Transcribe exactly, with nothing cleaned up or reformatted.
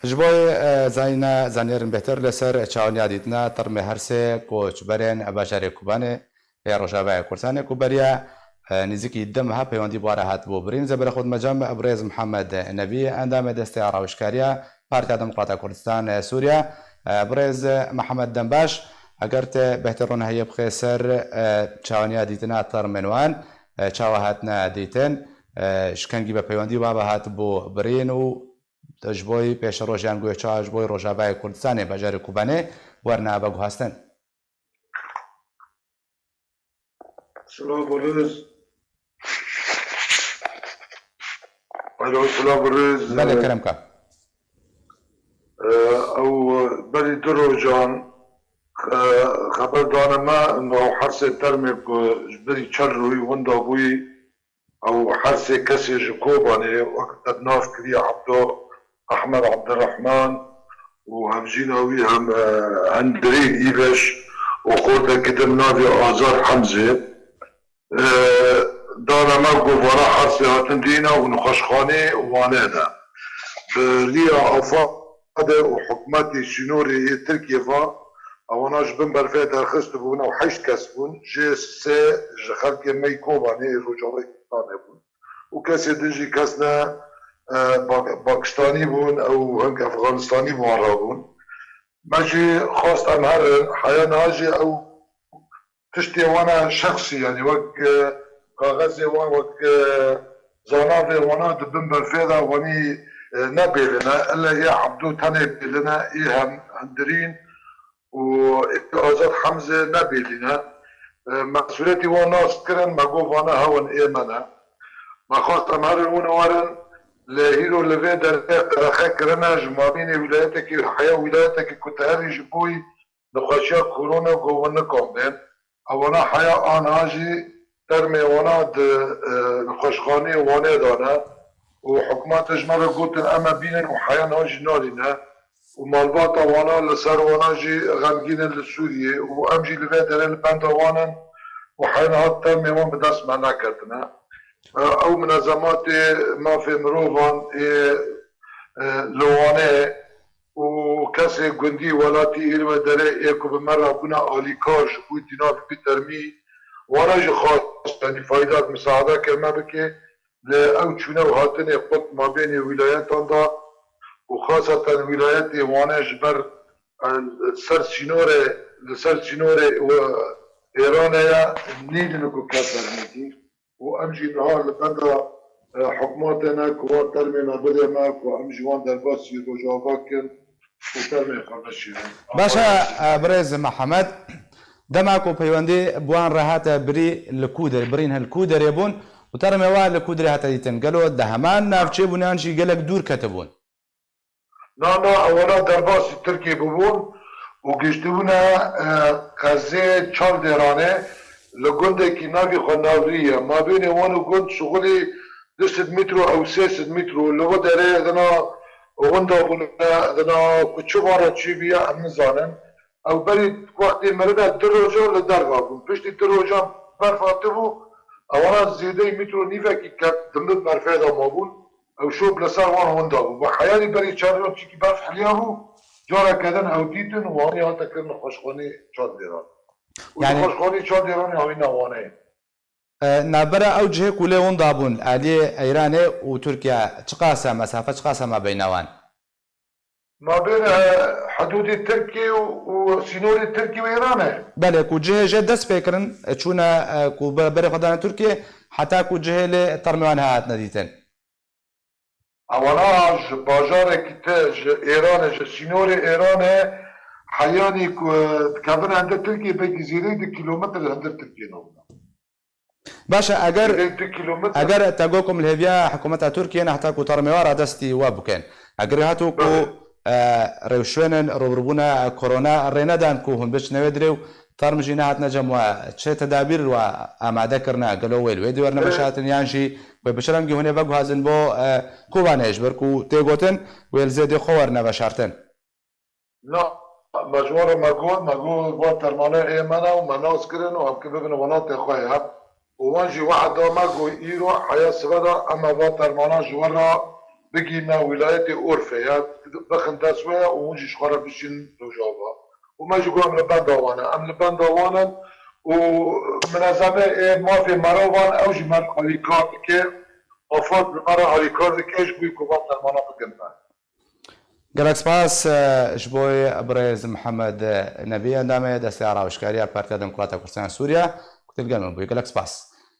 Ji bo, e, zanîna, zanîngerin bêhtir li ser çawaniya dîtina termê her sê koçberên bajarê Kobanê yê Rojavayê Kurdistanê ku beriya, e, nêzîkî du meha peywendî bi wan re hatibû birîn. Zêberê xwe dimecem birêz Mihemed Nebî, endamê Desteya Rawişkariya Partiya Demokrata Kurdistan, e, Sûriye. E, birêz Mihemed, dem baş. Eger tu bêhtir ronahiyê bixê ser, e, çawaniya dîtina termên wan, e, çawa hatine dîtin, e, ji kengî be peywendî wan re hatibû birîn û ji bo pêşerojiyan guhê çawa ji bo Rojavayê Kurdistanê bajarê Kobanê werine veguhastin. Silav û rêz. Alo, silav û rêz. Belê, kerem ka. E, ew berî du rojan, e, xeber dane me, no her sê termê ku ji berî çar royî winda bûyî, ew her sê kesê ji Kobanê, wek te nav kiriye Ebdo, Ehmed Ebdirehman û hevjîna wî hem, e, Hendirîn Îveş û xortekî din navê Azad Hemzê, e, dane me ku vana her sê hatin dîne û nexweşxanê Wanê de. Bi riya AFADê û hikûmetê sînorê yê Tirkiyê ve, ewana ji bin berfê derxistibûn, ew heşt kes bûn, jê sê ji xelkê me yê Kobanê yê Rojavayê Kurdistanê bûn. Û kesê din jî kes ne, e, Pak-, Pakistanî bûn, ew hing Efxanistanî bi wan re bûn. Me jî xwest em herin, heya niha jî ew tiştê wan e şexsî, yanî wek, e, kaxezê wan, wek, e, zanavê wana di bin berfê de wanî, e, ne bêlin e. Ille ê Ebdo tenê bêlin e, ê hem Hendirîn û ê Azad Hemzê ne bêlî ne. E, me sûretî wan nas kirin, me got vana hewin ê me ne. Me xwest em herin hûn werin, lê hîro li vê derê qerexe kirine ji mabênê wîlayetekî, heya wîlayetekî ku te herî ji bo nexweşiya korona ku hûn nikan bên. Ewana heya aniha jî termê wana di, e, nexweşxaneyê Wanê de ne û hikûmetê ji me re gotin, em ê bînin û heya niha jî nanîne û malbata wana li ser wana jî xemgîn in li Sûriyê û em jî li vê derê li benda wan in û heya niha termê wan bi dest me neketine. E, ew minezematê mafê mirovan ê, e, li Wanê û kesê gundî, welatî, êr ve derê ê ku bi me re bûne alîkar ji bo dîna vî termî, wana jî xwest, yanî fayda, misaade kir me bike, lê ew çûne û hatinê qut mabênê wîlayetan de û xaseten wîlayetê Wanê ji ber, e, ser sînorê, li ser sînorê û Êranê ye, nîdin ku kes dernekî. Û em jî niha li benda, e, hikûmetê ne ku wan termê me bidê me, ku em ji wan derbasî Rojava kin û termê xwe veşêrin. Baş e, e, birêz Mihemed, dema ku peywendî bi wan re hate birî li ku der-, birîn hin li ku derê bûn û termê wan li ku derê hate dîtin? Gelo di heman navçê bûn yan jî gelek dûr ketibûn? Na, na, ewela derbasî Tirkiyê bûbûn û gihiştibûne, e, qezê Çaldêranê, li gundekî navê xwe Navrî ye. Mabênê wan û gund şixulî du sed metro ew sê sed metro. Li wê derê dina winda bûne, dina ku çi van re çêbûye, em nizanin. Ew berî wextê merive du roja li derve bûn. Piştî du rojan berf hatibû, ewana zêdeyî metro nîvekî ket, di bin berfê de mabûn. Ew şop li ser wan winda bû. Bi heyarî berî çar rojan çikî berf heliya bû, careke din ew dîtin û wanî hate kirin nexweşxanê Çandêran. Û Yanî nexweşxanê Çandêranê hawîna Wanê ye. E, navbera ew cihê ku lê winda bûn, aliyê Îranê û Tirkiye çiqas e, mesafe çiqas e mabeyna wan? Mabêna, e, hidûdê Tirkiyê û, û sînorê Tirkiyê û Îranê. Belê, ku cihê jê dest pê kirin, e, çûne, e, ku be-, berê xwe dane Tirkiyê, heta ku cihê lê termê wan hatine dîtin. Ewana ji bajarekî te, ji Êranê, ji sînorê Êranê, heyanî ku dikevin hende Tirkiyê, belkî zêdeyî du kîlometre li hundir Tirkiyê nabûna. Baş e, eger, Zêdeyî du kîlometre. Eger te got ku em li hêviya hikûmeta Tirkiyê ne heta ku termê wan radestî we bikin. Eger hatiku ku, Belê. e, rewşwênên rûbirûbûna korona rê nedan ku hûn biçine wê dirê û term jî nehatine cem we, çi tedabîr we amade kirine? Gelo wê li wê dî werine Ê. veşartin yan jî wê bi çi rengî hûn ê veguhazin bo, e, Kobanê ji ber ku tê gotin wê li zêdê xwe werine veşartin? Na, me ji wan re me got, me got, va termane ê me ne û me nas kirin û em ki bibin welatê xwe ye. Û wan jî wehd da me got, îro heya sibe de em ê va termana ji we re bigihîne wîlayetê Urfê ya, bixin dest we ya û hûn jî ji xwe re bijîn Rojava. Û me jî got, em li benda wan in, em li benda wan in û minezemê ê mafê meravan ew jî me re alîkar dike, AFAD li me re alîkar dike ji bo ku van fermana bigin me. Gelek spas, e, ji bo birêz Mihemed Nebî, endamê Desteya Rawişkariya Partiya Demokrata Kurdistan Sûriye, ku tu li gel me bûyî. Gelek spas.